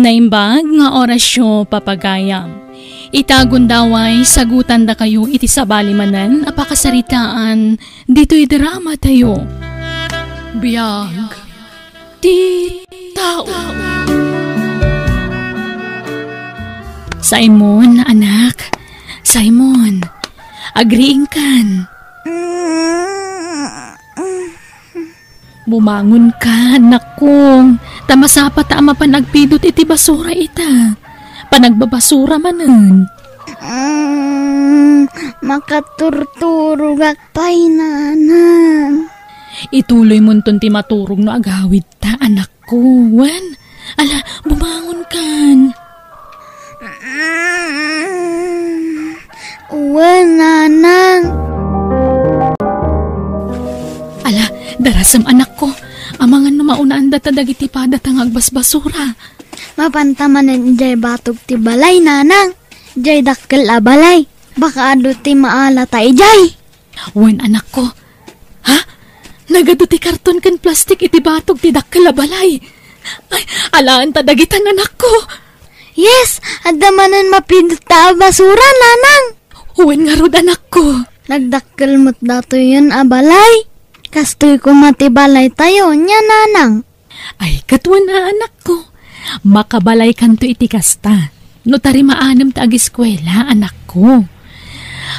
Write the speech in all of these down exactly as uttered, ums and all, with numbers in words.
Naimbag nga orasyo, papagayam. Ita gundaway, sagutandakayo iti sabali manen a pakasaritaan ditoy drama tayo. Biag ti tao. Simon, anak. Simon, agriingkan. Bumangon ka, anakko. Ta masapa ta a mapan agpidot iti basura ita. Panagbabasura manen. Mm, makaturturogak pay, nanang. Ituloy monton ti maturog no agawid ta, anakko. Wen, ala, bumangon kan. Mm, wen, nanang. Ala, darasem, anakko. Amangan no maunaan data dagiti padata nga agbasbasura. Mapanta manen idiay batog ti balay, nanang. Idiay dakkel a balay. Baka adu ti maalata idiay. Wen, anakko. Ha? Nagadu ti karton ken plastik iti batog ti dakkel a balay. Ay, alaen ta dagitan, anakko. Yes, adda manen mapidot ta a basura, nanang. Wen ngarud, anakko. Nagdakkel met datoyen a balay. Kastoy koma ti balay tayo, nia, nanang. Ay, ket wen a, anakko. Makabalaykanto iti kasta. No ta rimaanem ta agiskuela, anakko.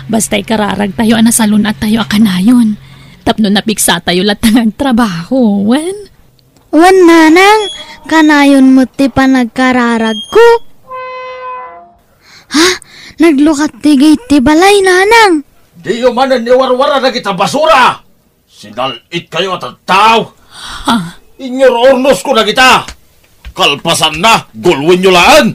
Basta ikararagtayo a nasalun-attayo a kanayon. Tapno napiksatayo latta nga agtrabaho, wen? Wen, nanang, kanayon met ti panagkararagko. Ha? Naglukat ti gate ti balay, nanang. Diyo manen iwarwara dagita basura. Sinal-itkayo a tattao. Ha? Inyor urnosko dagita. Kalpasanna, gulwenyo laeng.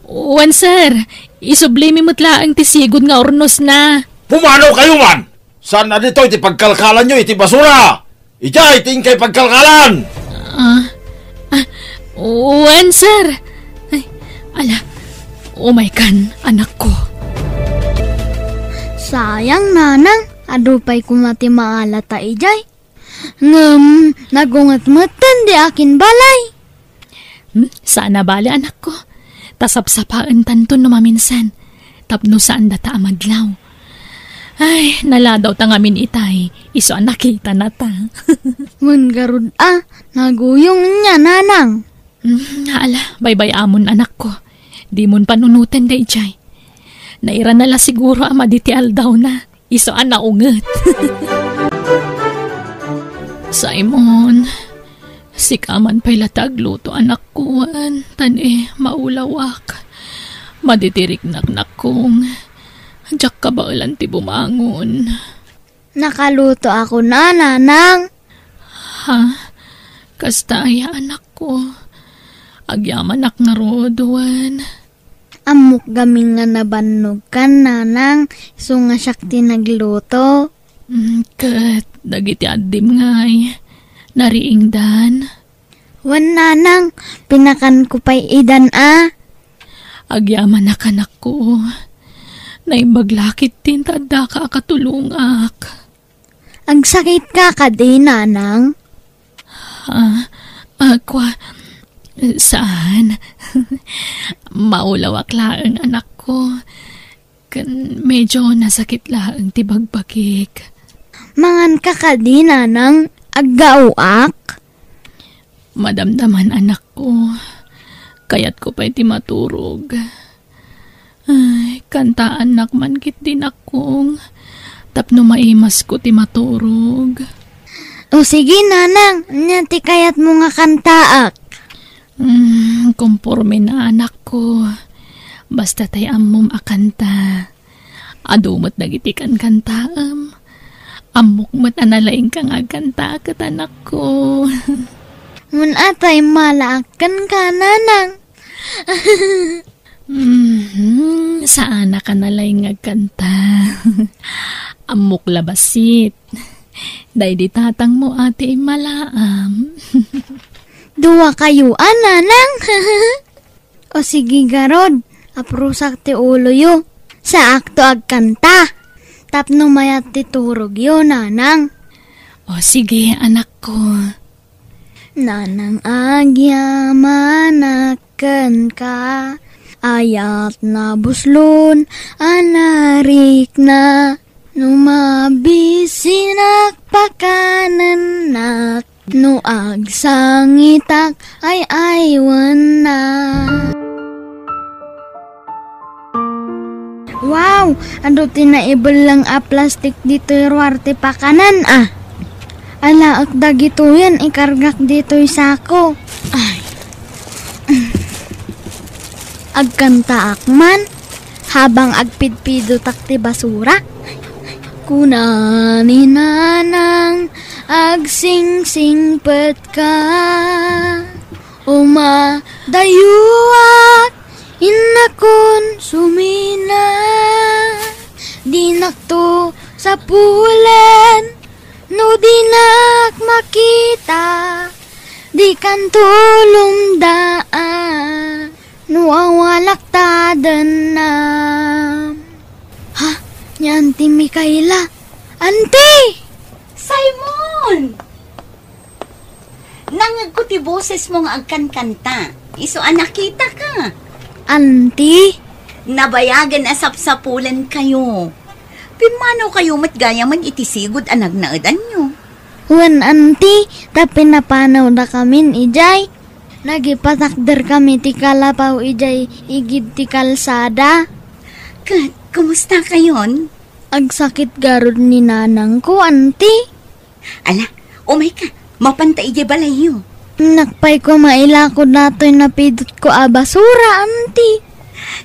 Wen, sir. Isublimi met laeng ti sigud nga urnosna. Pumanokayo man! Saan a ditoy ti pagkalkalanyo iti basura? Idiay ti inkay pagkalkalan! Ah, ah, wen, sir. Ay, ala, umaykan, anakko. Sayang, nanang, adu pay koma ti maalata idiay. Ngem, nagunget metten di akin balay. Hmm, saan a bale, anakko. Ta sapsapaentanto no maminsan. Tapno saan data a madlaw. Ay, naladaw ta ngamin itay. Isu a nakita na ta. Wen ngarud a, naguyong nia, nanang. Hmm, ala, baybay-amon, anakko. Dimon panunoten daydiay. Nairana la siguro a madi ti aldawna. Isu a naunget. Simon, sika man pay la ti agluto, anakko, wen, ta ni maulawak. Madi ti riknak, nakkong. Diak kabaelan ti bumangon. Nakaluto ako na, nanang. Ha? Kasta aya, anakko? Agyamanak ngarud, wen? Ammok gamin nga nabannogkan, nanang, isu nga siak ti nagluto. Mm, ket dagiti addim ngay, nariingdan? Wen, nanang, pinakanko pay idan a. Agyamanak, anakko. Naimbag la ketdin ta addaka a katulongak. Agsakitka kadi, nanang? Ah, ah, kwa, saan. Maulawak laeng, anakko. Ken medyo nasakit laeng ti bagbagik. Manganka kadi, nanang? Aggaoak? Madamdaman, anakko. Kayatko pay ti maturog. Ay, kantaannak man ketdi, nakkong, tapno maimasko ti maturog. O sige, nanang, ania ti kayatmo nga kantaak? Mm, komporme na, anakko. Basta tay ammom a kanta. Adu met dagiti kankantaem. Ammok met a nalaingka nga agkanta ket, anakko. Mun a tay malaak kenka, nanang. Mhm, saanaka nalaing nga agkanta. Ammok la bassit. Daydi tatangmo a ti immalaam. Dua kayo a, nanang. O sige garud, aprusak ti uloyo. Saakto agkanta. Tapno mayat ti turogyo, nanang. O sige, anakko. Nanang, agyamanak kenka, ayat nabuslon a narikna. No mabisinak, pakanennak, no agsangitak, ay-aywennak. Wow! Adu ti naibelleng a plastik ditoy ruar ti pakanan, a. Alaek dagitoyen, ikargak ditoy sako. Ay. Agkantaak man, habang agpidpidotak ti basura. Kuna ni Nanang, agsingsingpetka. Uma, dayuak, innakon sumina. Dinakto sapulen, no dinak makita. Dikan tulong daan, no awalak tadenna. Ha? Ni Auntie Micaela? Auntie! Simon! Nangngegko ti bosesmo nga agkankanta. Isu a nakitaka. Auntie? Nabayagen a sapsapulenkayo. Pimmanaw kayo met gayamen iti sigud a nagnaedanyo. Wen, Auntie, ta pinapanawdakamin idiay. Nagipatakderkami ti kalapaw idiay igid ti kalsada. Ket, kumusta kayon? Agsakit garud ni nanangko, Auntie. Ala, umayka, mapanta idiay balayyo. Nakpay ko mailako datoy napidotko a basura, Auntie.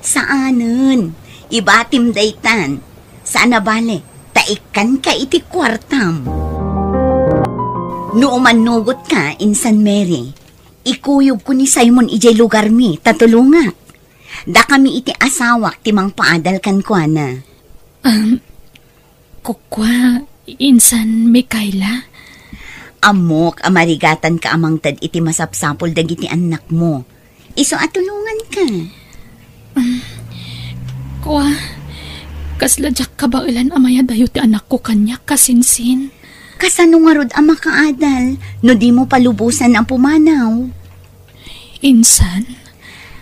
Saanen, ibatim daytan. Saan a bale, ta ikkanka iti kuartam. No umannugotka, Insan Mary, ikuyogko ni Simon idiay lugarmi, ta tulongak. Dakami iti asawak ti mangpaadal kenkuana. Um, kukua, Insan Micaela? Ammok a marigatanka a mangted iti masapsapul dagiti annakmo. Isu a tulonganka. Um, kua, kasla diak kabaelan a mayadayo ti anakko kaniak, kasinsin. Kasano ngarud a makaadal no dimo palubosan a pumanaw? Insan?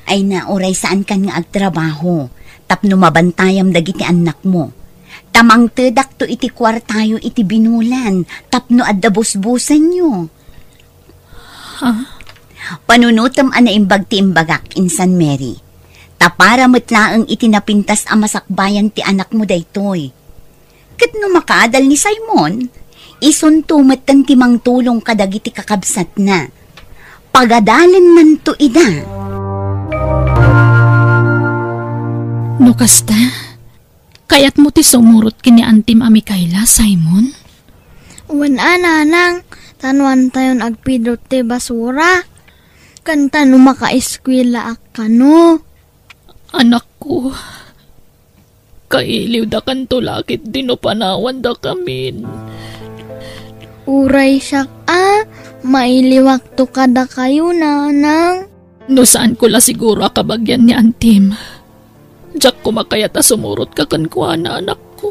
Ay na, uray saankan nga agtrabaho tapno mabantayam dagiti annakmo. Ta mangtedakto iti kuartayo iti binulan tapno adda busbusenyo. Ha? Panunotem a naimbag ti imbagak, Insan Mary. Ta para met laeng iti napintas a masakbayan ti anakmo daytoy. Ket no makaadal ni Simon, isunto metten ti mangtulong kadagiti kakabsatna. Pagadalennanto ida. No kasta, kayatmo ti sumurot ken ni Antim a Micaela, Simon? Wen a, nanang, ta no antayon agpidot ti basura, ken ta no makaeskuelaak kano. Anakko, kailiwdakanto la ketdi no panawandakamin. Uray siak a, mailiwakto kadakayo, nanang. No saanko la siguro a kabagian ni Antim, diak koma kayat a sumurotka kenkuana, anakko.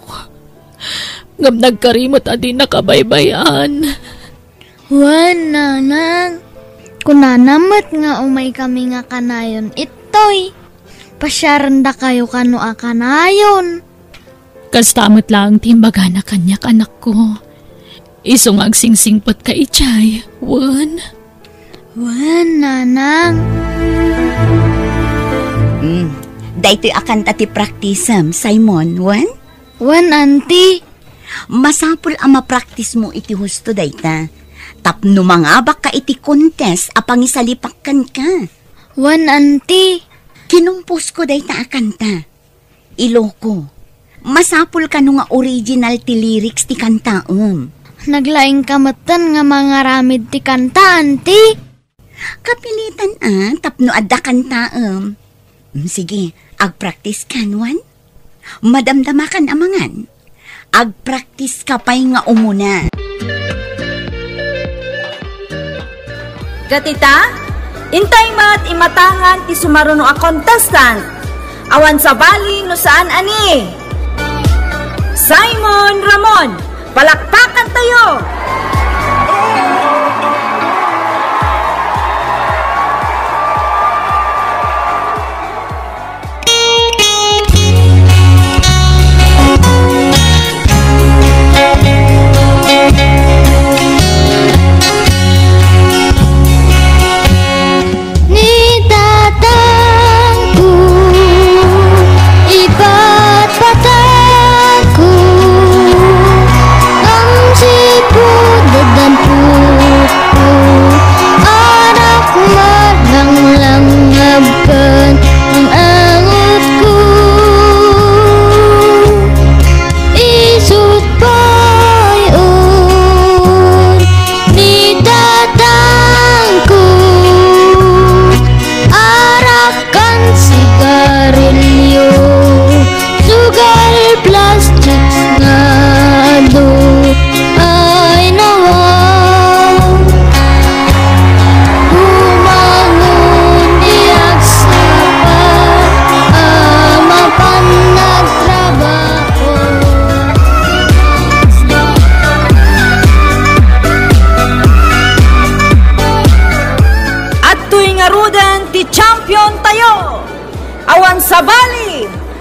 Ngem nagkari met a dinnak kabaybay-an. Wen, nanang. Kunana met nga umaykami nga kanayon ittoy. Pasiarendakayo kano a kanayon. Kasta met laeng ti imbagana kaniak, anakko. Isu nga agsingsingpetka idiay, wen? Wen, nanang. Hmm, daytoy a kanta ti praktisem, Simon, wen? Wen, anti. Masapul a mapraktismo iti husto dayta. Tapno mangabakka iti contest a pangisalipak kenka. Wen, anti. Kinumposko dayta a kanta. Iloko. Masapul kano nga original ti lyrics ti kantaem. Naglaingka metten nga mangaramid ti kanta, anti? Kapilitan a, tapno adda kantaem. Mm, sige, agpraktis kan, wen? Madamdamakan a mangan. Agpraktiska pay nga umuna. Ket ita, intay met imatangan ti sumaruno a contestant. Awan sabali no saan a ni Simon Ramon. Palakpakantayo!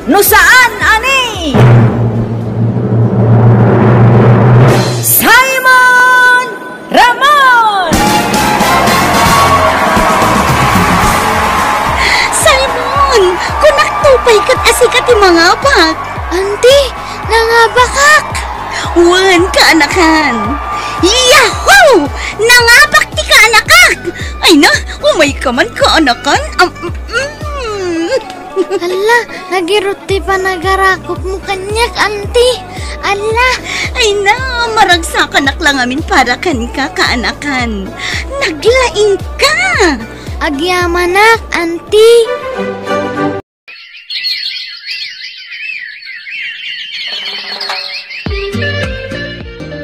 No saan a ni Simon Ramon! Simon! Kunak to pay ket asika ti mangabak. Auntie, nangabakak! Wen, kaanakan! Yahoo! Nangabak ti kaanakak! Ay na, umayka man, kaanakan! Am, mm, mm. Hala, nagirut ti panagarakopmo kaniak, auntie. Hala. Ay na, maragsakanak la ngamin para kenka, kaanakan. Naglaingka! Agyamanak, auntie.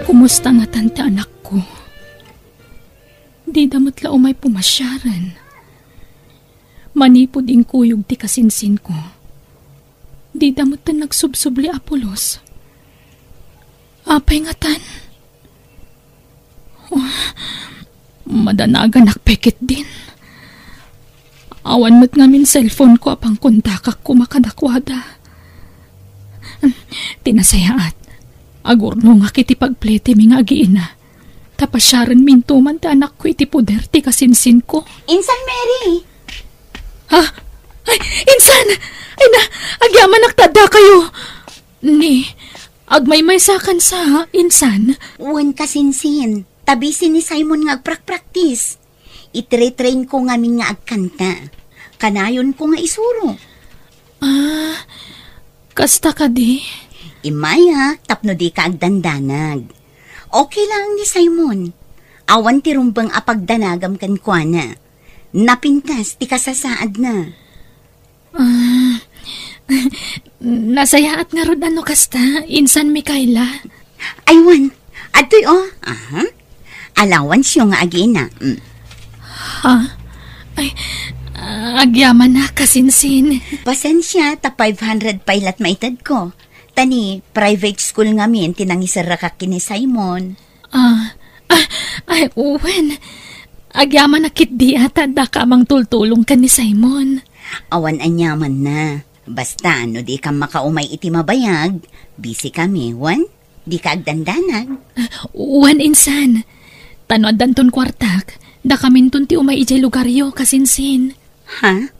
Kumusta ngatan ti anakko? Dida met la umay pumasiaren. Manipud inkuyog ti kasinsinko, dida metten nagsubsubli a pulos. Apay ngatan? Oh, madanaganak pay ketdin. Awan met ngamin cellphone-ko a pangkontakak koma kadakuada. Ti nasayaat, agurnongak iti pagpletimi nga agiina. Ta pasiarenminto man ti anakko iti poder ti kasinsinko. Insan, Mary! Ha? Ay, insan! Ay na, agyamanak ta addakayo! Ni, agmaymaysakan sa, insan? Wen, kasinsin, ta busy ni Simon nga agprakpraktis. Itre-train-ko ngamin nga agkanta. Kanayonko nga isuro. Ah, kasta kadi? Immayak tapno dika agdandanag. Okay lang ni Simon. Awan ti rumbeng a pagdanagam kenkuana. Napintas ti kasasaadna. Ah, nasayaat ngarud a no kasta, insan Mikaela. Ay, wen, adtoy, oh. Aha. Allowance-yo nga agiina. Mm. Ha? Ay, ah, agyamanak, kasinsin. Pasensia, ta five hundred pay lat maitedko. Ta ni private school ngamin ti nangiserrakak ken ni Simon. Ah, ah, ay, wen. Agyamanak ketdi a ta addaka a mangtultulong ken ni Simon. Awan aniamanna. Basta, no dikam makaumay iti mabayag, busy kami, wen? Dika agdandanag? Ah, wen, insan. Ta no addanton kuartak, dakaminton ti umay idiay lugaryo, kasinsin. Ha?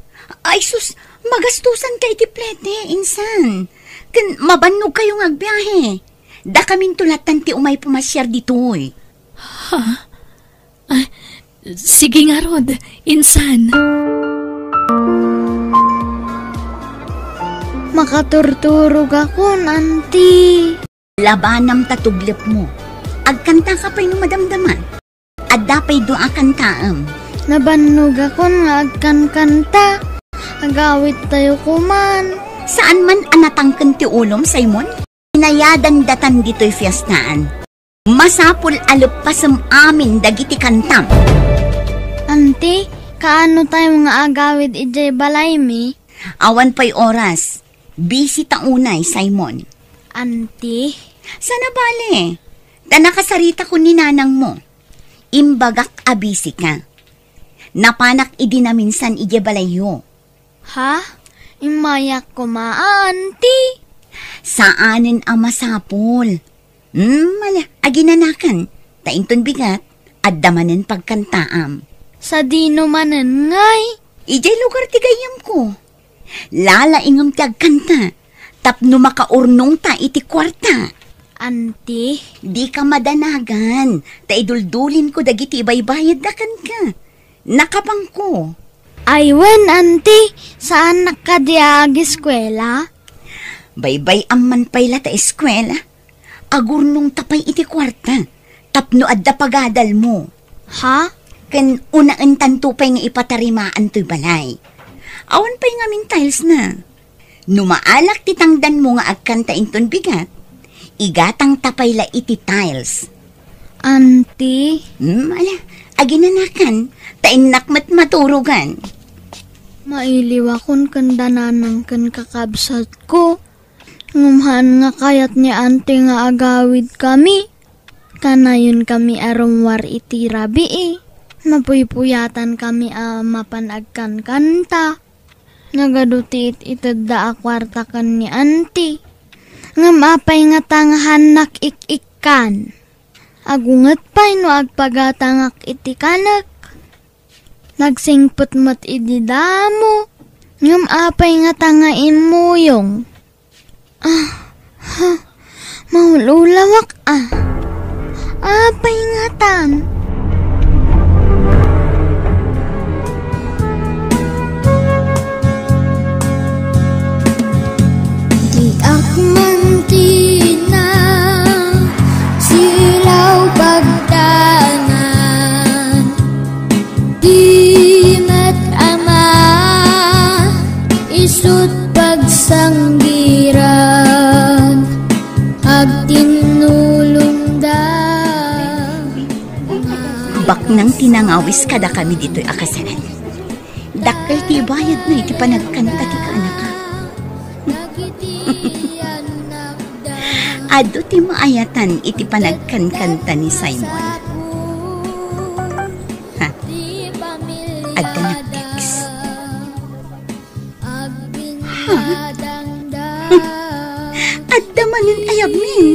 Ay sus, magastusanka iti plete, insan. Ken mabannogkayo nga agbiahe. Dakaminto lattan ti umay pumasiar ditoy. Ha? Ah, sige ngarud, insan. Makaturturogakon, auntie. Labanam ta tublepmo. Agkantaka pay no madamdama. Adda pay dua a kantaem. Nabannogakon nga agkankanta. Agawittayo koman. Saan man a natangken ti ulom, Simon? Inayadan datan ditoy fiestaan. Masapul a leppasem amin dagiti kantam. Auntie, kaano tayo nga agawid idiay balaymi? Awan pay oras. Busy ta unay, Simon. Auntie? Sana bale. Ta nakasaritakon ni nanangmo. Imbagak a busy ka. Napanak idi naminsan idiay balayyo. Ha? Immayak koma, auntie? Saanen a masapul. Hmm, ala, aginanakan. Ta inton bigat, adda manen pagkantaam. Sadino manen ngay? Idiay lugar ti gayyemko. Lalaingem ti agkanta. Tapno makaurnongta iti kuarta. Auntie? Dika madanagan. Ta iduldulinko dagiti ibaybayadda kenka. Nakabangko. Ay wen, auntie, saannak kadi a ageskuela? Baybay-am man pay la ta eskuela. Agurnongta pay iti kuarta tapno adda pagadalmo. Ha? Ken unaentanto pay nga ipatarimaan toy balay. Awan pay ngamin tiles na. No maalak ti tangdanmo nga agkanta inton bigat, igatangta pay la iti tiles. Auntie? Hmm, ala, aginanakan, ta innak met maturogan. Mailiwakon ken dananang ken kakabsatko. Ngem haan nga kayat ni auntie nga agawid kami. Kanayon kami a rummuar iti rabii. Napuypuyatan kami a mapan agkankanta. Nagadu ti it-itedda a kuarta ken ni Auntie. Ngem apay ngata nga haannak ik-ikkan? Agunget pay no agpagatangak iti kanek. Nagsingpet met idi damo. Ngem apay ngata nga immuyong? Ah, ha, maululawak, ah. Apay ngatan? Diak man tina silaw pagtanan. Di met ama isut pagsanggiran, agtinnulongda. Baknang ti nangawis kadakami ditoy a kasaran. Dakkel ti ibayadna iti panagkanta ti kaanaka. Adu ti maayatan iti panagkankanta ni Simon. Ha? Adda nagtext. Ha? Adda manen ayabmin.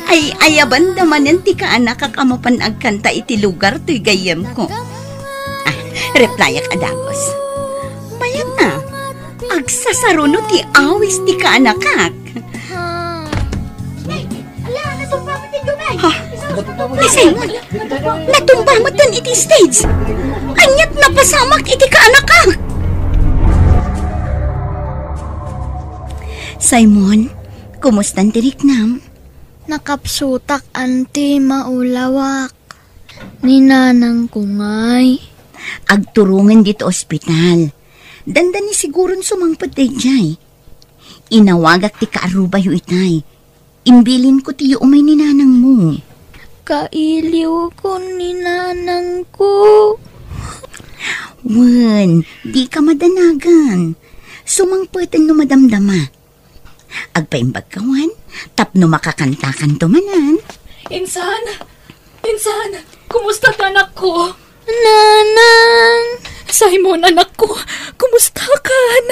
Ay, ayabanda manen ti kaanakak a mapan agkanta iti lugar toy gayyemko. Ah, replyak a dagus. Mayat a, agsasaruno ti awis ti kaanakak. Ala, natumba met ti dumi. Ha? Ni Simon, natumba met iti stage. Aniat napasamak iti kaanakak? Simon, kumustan ti riknam? Nakapsutak, Auntie, maulawak. Ni nanangko ngay? Agturongen ditoy ospital. Dandani siguron sumangpet daydiay. Inawagak ti kaarrubayo itay. Imbilinko ti umay ni nanangmo. Kailiwkon ni nanangko. Wen, dika madanagan. Sumangpeten no madamdama. Agpaimbagka wen, tapno makakantakanto manen. Insan! Insan! Kumusta ti anakko? Nanang! Simon, anakko, kumustakan?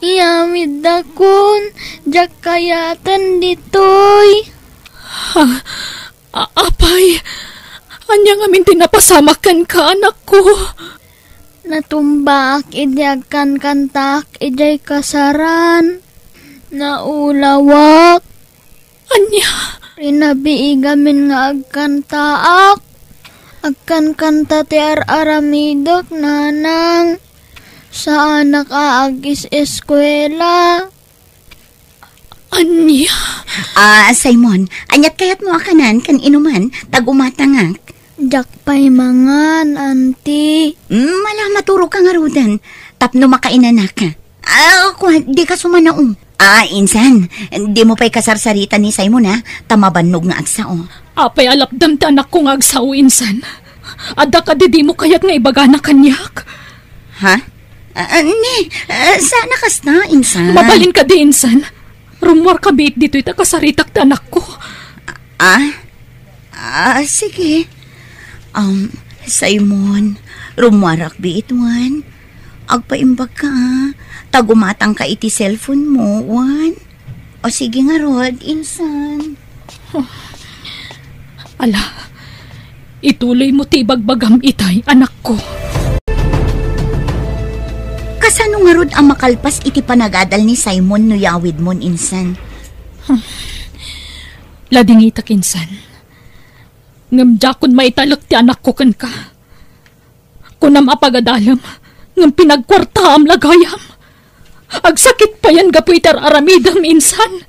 Iyawiddakon, diak kayaten ditoy. Ha? A-, apay, ania ngamin ti napasamak kenka, anakko? Natumbaak idi agkankantaak idiay kasaran. Naulawak. Ania? Rinabii gamin nga agkantaak. Agkankanta ti ar-aramidek, nanang. Saanak a agis-eskuela. Ania? Ah, Simon, aniat kayatmo a kanan ken inuman, ta gumatangak? Diak pay mangan, Auntie. Mm, ala, maturogka ngaruden, tapno makainanaka. Ah, kua, dika sumanaom. Ah, insan, dimo pay kasarsarita ni Simon, ha? Ta mabannog nga agsao. Apay a lapdam ti anakko nga agsao, insan? Adda kadi dimo kayat nga ibagana kaniak? Ha? Ah, ni, ah, saan a kasta, insan? Mabalin kadi, insan? Rummuarka biit ditoy ta kasaritak ti anakko. Ah? Ah, sige. Um, Simon, rummuarak biit, wen. Agpaimbagka, ah. Ta gumatangka iti cellphone mo, wen. O sige ngarud, insan. Ala, ituloymo ti ibagbagam itay, anakko. Kasano ngarud a makalpas iti panagadal ni Simon no yawidmon, insan? Ladingitak, insan. Ngem diakon maitalek ti anakko kenka. Kunam a pagadalem, ngem pinagkuartaam la gayam. Agsakit payen gapu iti ar-aramidem, insan.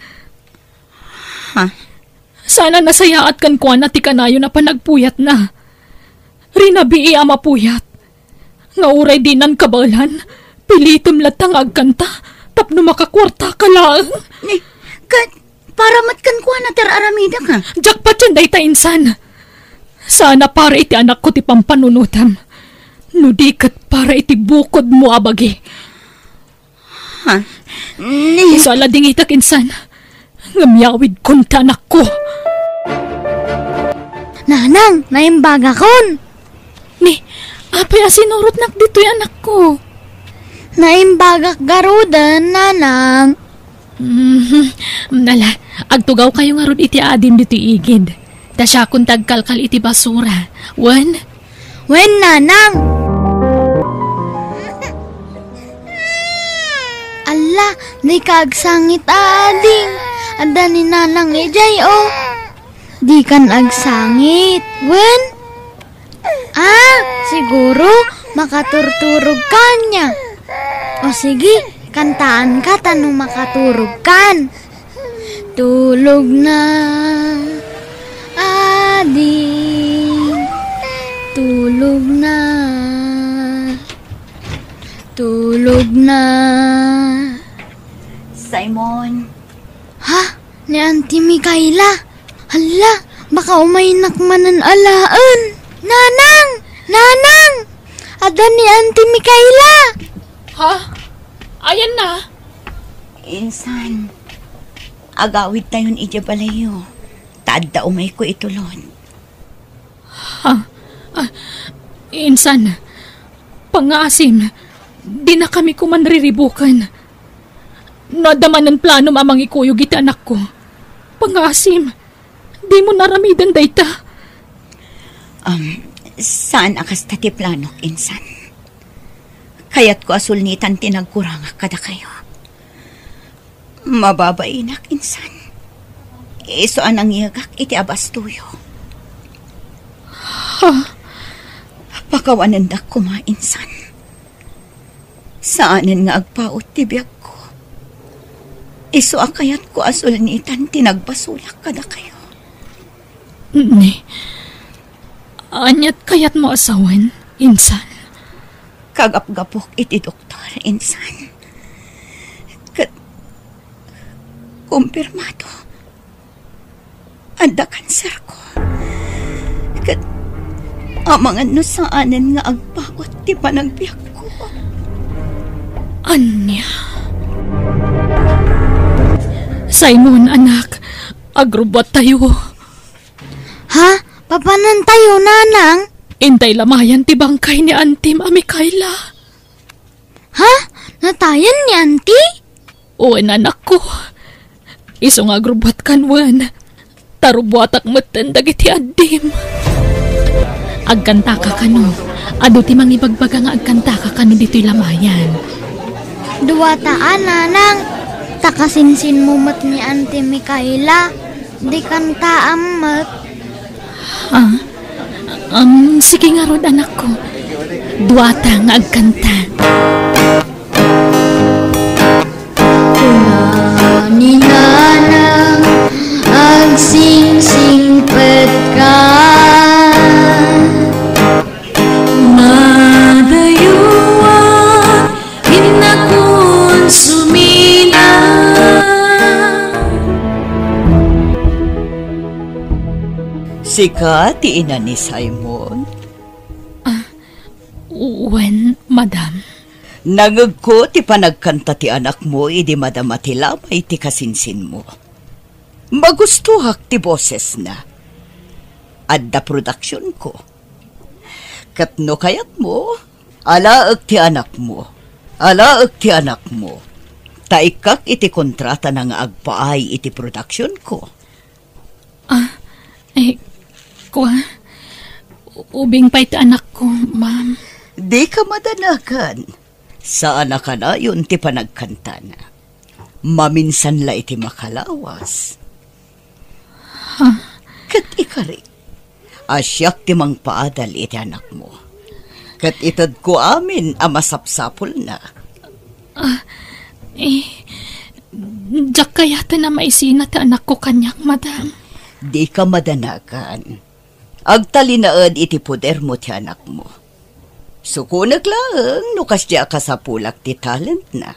Ha? Saan a nasayaat kenkuana ti kanayon a panagpuyatna. Rinabii a mapuyat. Nga uray dinan kabaelan, pilitem latta nga agkanta tapno makakuartaka laeng. Ni, ket para met kenkuana ti ar-aramidek, a? Diak patien dayta, insan. Saan a para iti anakko ti pampanunotem, no di ket para iti bukodmo a bagi. Ha? Ni- Sala dingitak, insan. Ngem yawidkon ti anakko. Nanang, naimbagakon. Ni, Apay a sinurotnak ditoy, anakko? Naimbagak garuden, nanang. Mhm. Ala, agtugawkayo ngarud iti adim ditoy igid. Ta siakon ti agkalkal iti basura. Wen? Wen, nanang. Alla, dika agsangit, ading. Adda ni nanang idiay, o. Dikan agsangit. Wen? Ah, siguro makaturturog ka ania. O sige, kantaanka ta no makaturog kan. Tulog na, ading. Tulog na. Tulog na. Simon. Ha? Ni Auntie Micaela? Hala, baka umaynak manen alaen. Nanang! Nanang! Adda ni Auntie Micaela! Ha? Ayanna? Insan, agawidtayon idiay balayyo. Ta adda umayko itulon. Ha? Ah, insan, pangngaasim, dinakami koma riribuken. No adda manen planom a mangikuyog iti anakko, pangngaasim, dimo aramiden dayta. Um, saan a kasta ti planok, insan. Kayatko a sulnitan ti nagkurangak kadakayo. Mababainak, insan. Isu a nangyegak iti abastoyo. Ha? Pakawanendak koma, insan. Saanen nga agpaut ti biagko. Isu a kayatko a sulnitan ti nagbasolak kadakayo. Ni, aniat kayatmo a sawen, insan? Kagapgapok iti doktor, insan. Ket kumpirmado, adda kanserko. Ket amangan no saanen nga agpaut ti panagbiagko. Ania? Simon, anak, agrubbuattayo. Ha? Papanantayo, nanang? Intay lamayan ti bangkay ni Antim a Micaela. Ha? Natayen ni Anti? Wen, anakko. Isu nga agrubbuatkan wen. Ta rubbuatak metten dagiti addim. Agkantaka kano? Adu ti mangibagbaga nga agkantaka kano ditoy lamayan. Duata a, nanang. Ta kasinsinmo met ni Auntie Micaela. Dikan taam met. Ah, um, sige ngarud, anakko. Duata nga agkanta. Kuna ni Nanang, agsingsingpet ka. Madayuan, innakon sumina. Sika ti ina ni Simon? Ah, wen, madam. Nangegko ti panagkanta ti anakmo idi madama ti lamay ti kasinsinmo. Magustoak ti bosesna. Adda produksionko. Ket no kayatmo, alaek ti anakmo. Alaek ti anakmo. Ta ikkak iti kontratana nga agpaay iti produksionko. Ah, eh, kua, ubing pay ti anakko, ma'am. Dika madanagan. Saan a kanayon ti panagkantana. Maminsan la iti makalawas. Ha? Ket ikari, a siak ti mangpaadal iti anakmo. Ket itedko amin a masapsapulna. Ah, eh, diak kayaten a maisina ti anakko kaniak, madam. Dika madanagan. Agtalinaed iti podermo ti anakmo. Sukonek laeng no kasdi a kasapulak ti talentna.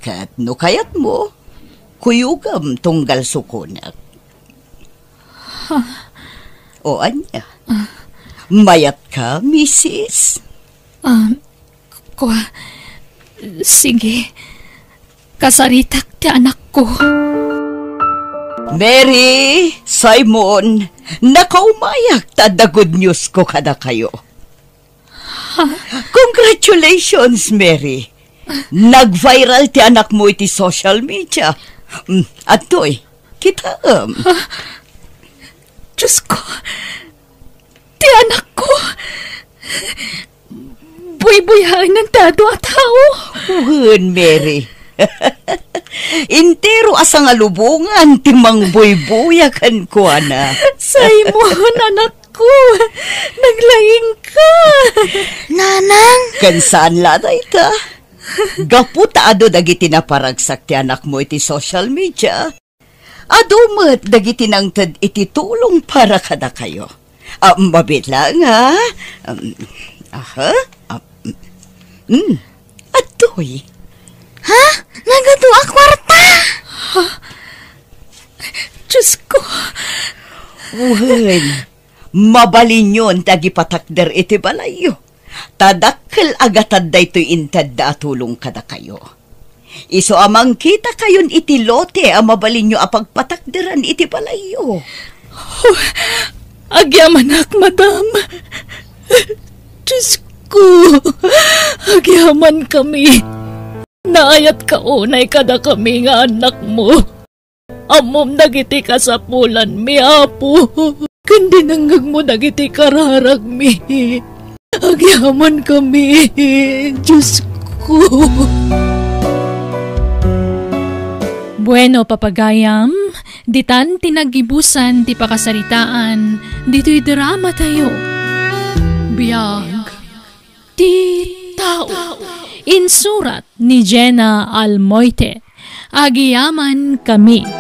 Ket no kayatmo, kuyogam tunggal sukonek. Ha? O ania? Ah. Mayatka, misis? Ah, kua, sige. Kasaritak ti anakko. Mary, Simon, nakaumayak ta adda good news ko kadakayo. Congratulations, Mary. Nag-viral ti anakmo iti social media. Mm, adtoy, kitaem. Diyos ko, ti anakko. Buybuyaennan ti adu a tao. Wen, Mary. Entero a sangalubongan ti mangbuybuya kenkuana. Simon, anakko, naglaingka. Nanang! Ken saan la dayta? Gapu ta adu dagiti naparagsak ti anakmo iti social media, adu met dagiti nangted iti tulong para kadakayo. Ah, mabiit laeng, ha? Um, aha? Ah, mm, adtoy. Ha? Nagadu a kwarta? Diyos ko. Wen, mabalinyon ti agipatakder iti balayyo. Ta dakkel a gatad daytoy intedda a tulong kadakayo. Isu a mangkitakayon iti lote a mabalinyo a pagpatakderan iti balayyo. Oh, agyamanak, madam. Diyos ko, agyamankami. Naayatka unay kadakami nga annakmo. Ammom dagiti kasapulanmi, Apo, ken dinengngegmo dagiti kararagmi. Agyamankami, Diyos ko. Bueno, papagayam, ditan ti naggibusan ti pakasaritaan ditoy drama tayo. Biag ti tao. Insurat ni Jenna Almoite. Agyamankami.